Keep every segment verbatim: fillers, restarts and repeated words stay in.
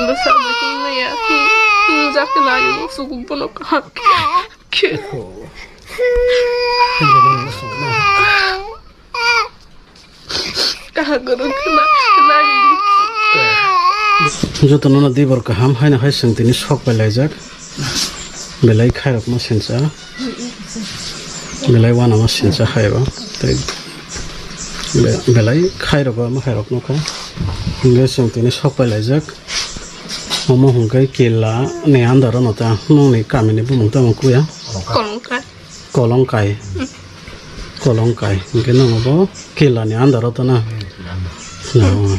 Bwsa bo himnaya. Himjak khe nai bo sugo bono kaham khe. Kaham kwrwng khna, khna. Jotono no dibor kaham, haino hai chwng tini sok pai laijak. Belai khairokma sincha. Belai uanama sincha haiba. Tei be-, belai khairok ma khairok nokha. Hingke chwng tini sok pai laijak. Omo hwnkhe kila ni under o no ta nokni kamini bumung tamo kuya. Kolongkai. Kolongkai. Kolongkai. Hingke nang bo kila ni under o to na. Hmm, kila under. No.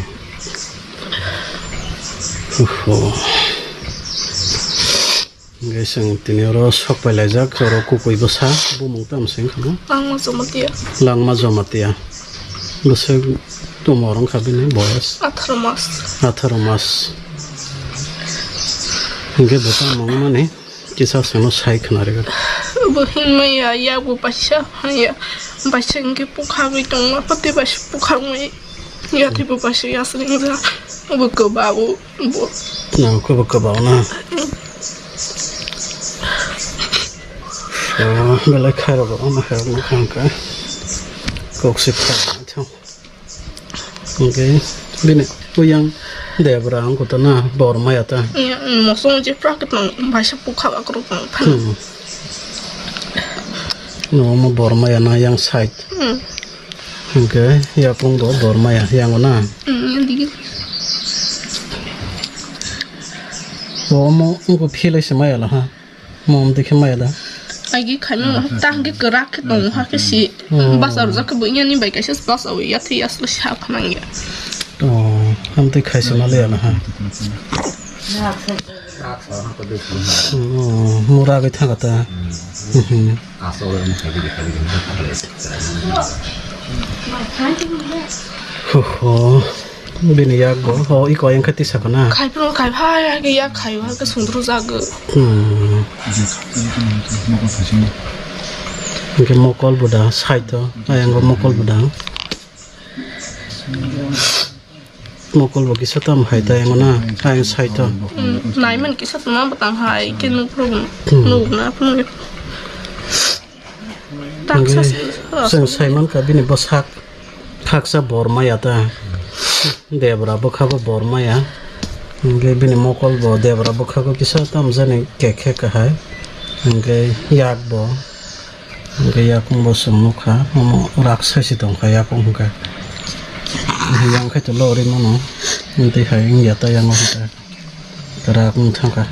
Oho. Hingke chwng tini oro sok pai laijak, oro kukui bwsa, bumung tamo se wngkha no? Langma Jamatia. Langma Jamatia. Bwswk tongma oro wngkha bini boyes? Atharo mas. Atharo mas. Hingke bo tamo wngmani kisa chwngno sai khna rwgwi. Bo hinmaya, yak bo baisa haya. Baisa hingke pukhagwi tongma, pati baisa pukhagwi. Yathai bo baisa yasringjak. Bo kwbao. Bo. No, kwbo kwbo na. Oh, belai khairok rok no khairok no kha hwnkhe. Kok se kha thang. Hwnkhe bini uyang debra wngkha to na, bor maya ta. Iya, mosong je prak tong, baisa pukha akrok tong. Hmm. No, mo bor maya na yang side. Hmm. Hwnkhe yakung bo bor maya, yango na? Hmm, digi. Bo omo wngkha philai se maya la ha? Mo omo dekhe maya da? Agi khaima ta hwnkhe kwrak khe tongo ha khe si. Hmm. Basa rwjak khe bo iyani bai kaisa basa o yathai asle sa phanang ya. Oh, amtwi khaisa ma le ya la ha? Oh, mura bai thaka ta. Hmm. Ho, ho. Bini yak bo. Ho, iko yang khati sakana. Khai pro, khai phai, hai ke yak khai, hai ke sundru jago. Hmm. Hingke mokol bo da, side o. Ayang o mokol bo da. Mokol bo kisa tam hai ta, yang na, ayang side o. Hmm, naiman kisa tuma batang hai, ke nuk pro, hmm, nuk na, hmm. Hingke chwng saimankha bini bwsak khaksa bor maya ta, debra bwkhago bor maya, hingke bini mokol bo debra bwkhago kisa tamjani kekhe kahai, hingke yak bo, hingke yakung bo chwng nukha, omo rak saisi tongkha yakung hwnkhe, yang khe tolo ri mano, tei hai wngya ta yang o hwnkhe. Kwrak wng thangkha.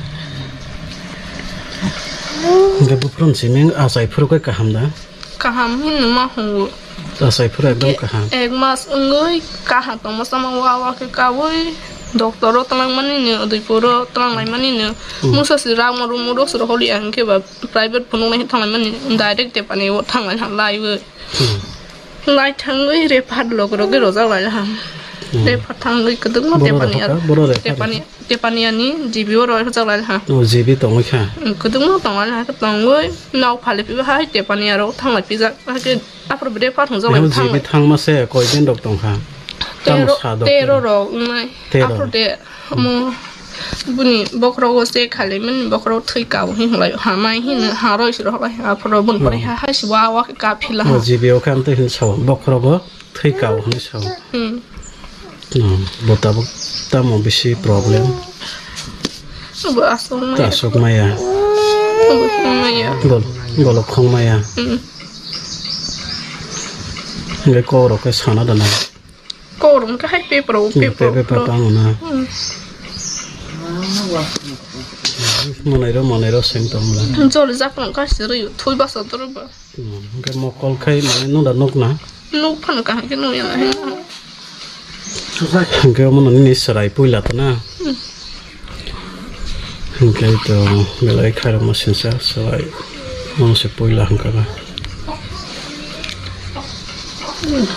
Hwnkhe buphuru ni simi achai phuru khe kaham da? Kaham hinwi ma hwngo. Achai phuru ekdom kaham. Ek mas wngwi kaha tongma sama wa wa khe kaui doctor o twlang mani ni, Udaipur o twlang lai mani ni. Hmm. Musa si rang ma room o rok sero holi ang khe ba private phunuk nai thang lai mani direct Tepani o thang lai ha lai wi. Hmm. Lai thangwi refer log rogwi rojak lai ha. Hmm. Refer thangwi kwdwkma Boro Tepani rw ar kha, boro refer Tepani, rw kha. Tepani ani G B o rw rojak lai ha. Oh, G B tongwi kha. Hmm, kwdwkma tong lai ha, tongwi nok phale piba hai Tepani aro thang lai pijak. Hakhe aphuru refer thang jak lai G B thang lai. Thangma se koi din rok tong kha? Tamo Tero, sa dok tero tero. Rok wngnai. Tero. Aphuru de Omo bini bokhorogo se khalaimani bokhorok thwi kao hinwi hamai hino haroi siro halai aphuru boni pore ha hai si wa wa khe kaphila ha. O G B o khe amtwi hin sao bokhorogo thwi kao hinwi sao. Hmm. Hmm, bo tabuk tamo bisi problem. Obo aswk maya. Aswk maya. Obo khong maya. Gol-, golok khong maya. Hmm. Hingke kok rok khe sana dana. Korom khe hai paper o, hmm, paper o paper pho. Tang na. Hmm. Manai ro, manai ro seng tong la. Joli jak tong kha siri thui basa doro ba. Hmm, hingke mokol khai mane nung da nuk na. Nuk phano kaham khe nung ya na. Hingke omo nini serai puila to na. Hmm. Hingke to belai khairokma sinsa swlai. Omo se puila hingka ba.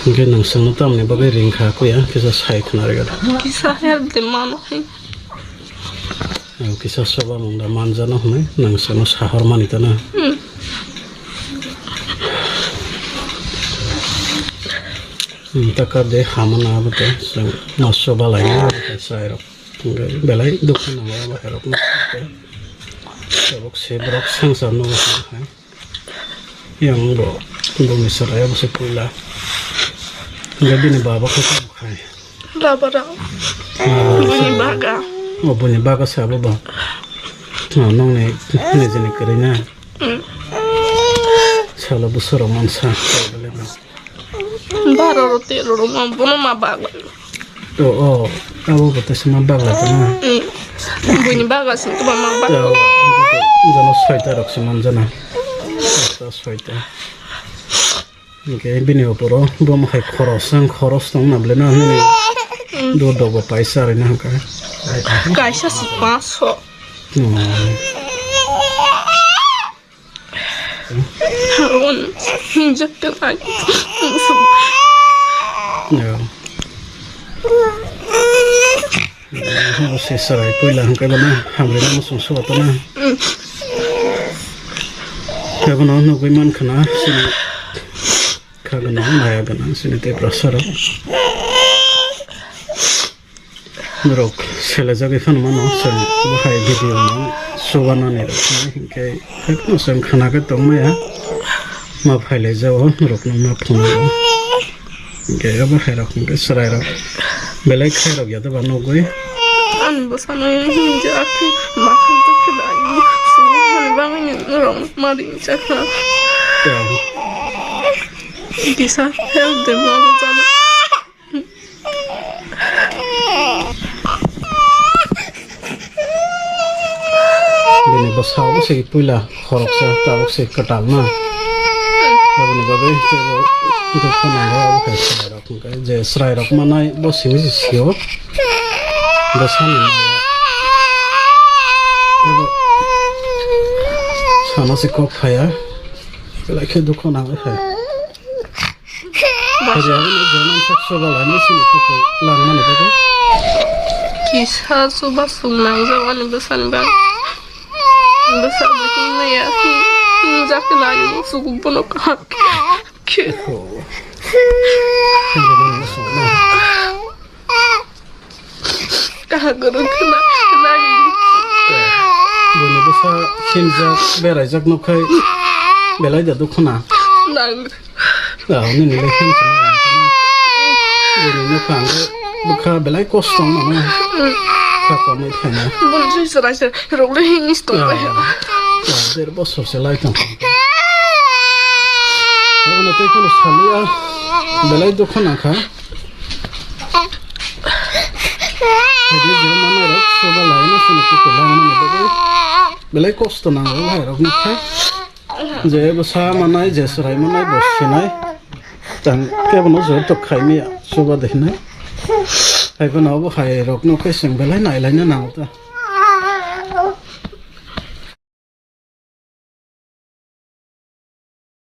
Hingke nwng swngno tamni bagwi ringkha kuya kisa sai khna rega. Kisa help de mano hai. Ang kisa soba mung da manjano hwnwi nwng swngno sahor mani tana. Hmm. Hmm, taka de hamana abote swng no soba laina abote sai rok. Belai dukha nango abo hai rok no. Tabuk se borok swngchar no hai. Yang bo bumi chwrai abo se puila. Hingke bini baba khe tamo khai. Baba rok. Ah, bini baga. O bini baga se abo ba. Ah, nong ni nijini kwrwi na. Hmm. Salo bwswrok mansa. Baro ro tero ro ma bono ma bagla. O, o, abo bo teisa ma bagla tongma. Mm. Buini baga sing to ma bagla. Jano soita rok se manjana. Soita, soita. Hingke bini opor o bo hai khoros, ang khoros tong na bole na hwnwi. Mm. Do dogo paisa ri na hwnkha. Kaisa si paso. Hmm. Ron, hinjak ka ai. Ya. Se sarai puila hingke bana hamri na musung suwa tana. Kebono nugui man khana sini kha gana naya gana sini te brasaro. Norok selejagwi phano mano, chwng bo hai video no chubanani rok hinwi hinkhe haikhe chwng khana khe tongmaya ma phailaijago norokno ma phunukgo. Hinkhe abo hai rok hinkhe chwrai rok belai khai rok ya doba nugwi. Ani bwsano hinjak khe makhang tokhe dai. Subuhani bagwino norok ma ringjakha. Ya. Kisa help de ma bwsano. Bini bwsa o se puila khoroksa, tabuk se kwtal na. Aboni bagwi teibo dukha nango, abo hai chwrai rok hwnkhe je chwrai rok manai bo simi se sio. Bwsani maya. Abo sana se kok phaya. Belai khe dukha nango hai. Kisa chuba sung nangjak ani bwsani bagwi. Bwsa bo himna ya. Hinjak khe nai sugu bono kaham khe. Kaha kwrwng khna, nang. Bini bwsa khinjak, beraijak nukkhai belai da dukhu na. Nang. Ah, nini le khin sina. Bini nukha ang bwkha belai kosto wng mano. Kha kamwi khaina. Bini sui chwrai se rok le hini stong bai. Ah, ah, der bosor se lai tong. Abono tei kheno salia belai dukhu nangkha. Haidi je manai rok soba lai no sini kuku lang mani bagwi belai kosto nango hai rok ni khe. Je bwsa manai, je chwrai manai, bo sinai. Tang kebo no joto khai maya soba de hinai. Hai bono bo hai rok no khe chwng belai nai lai no nango ta.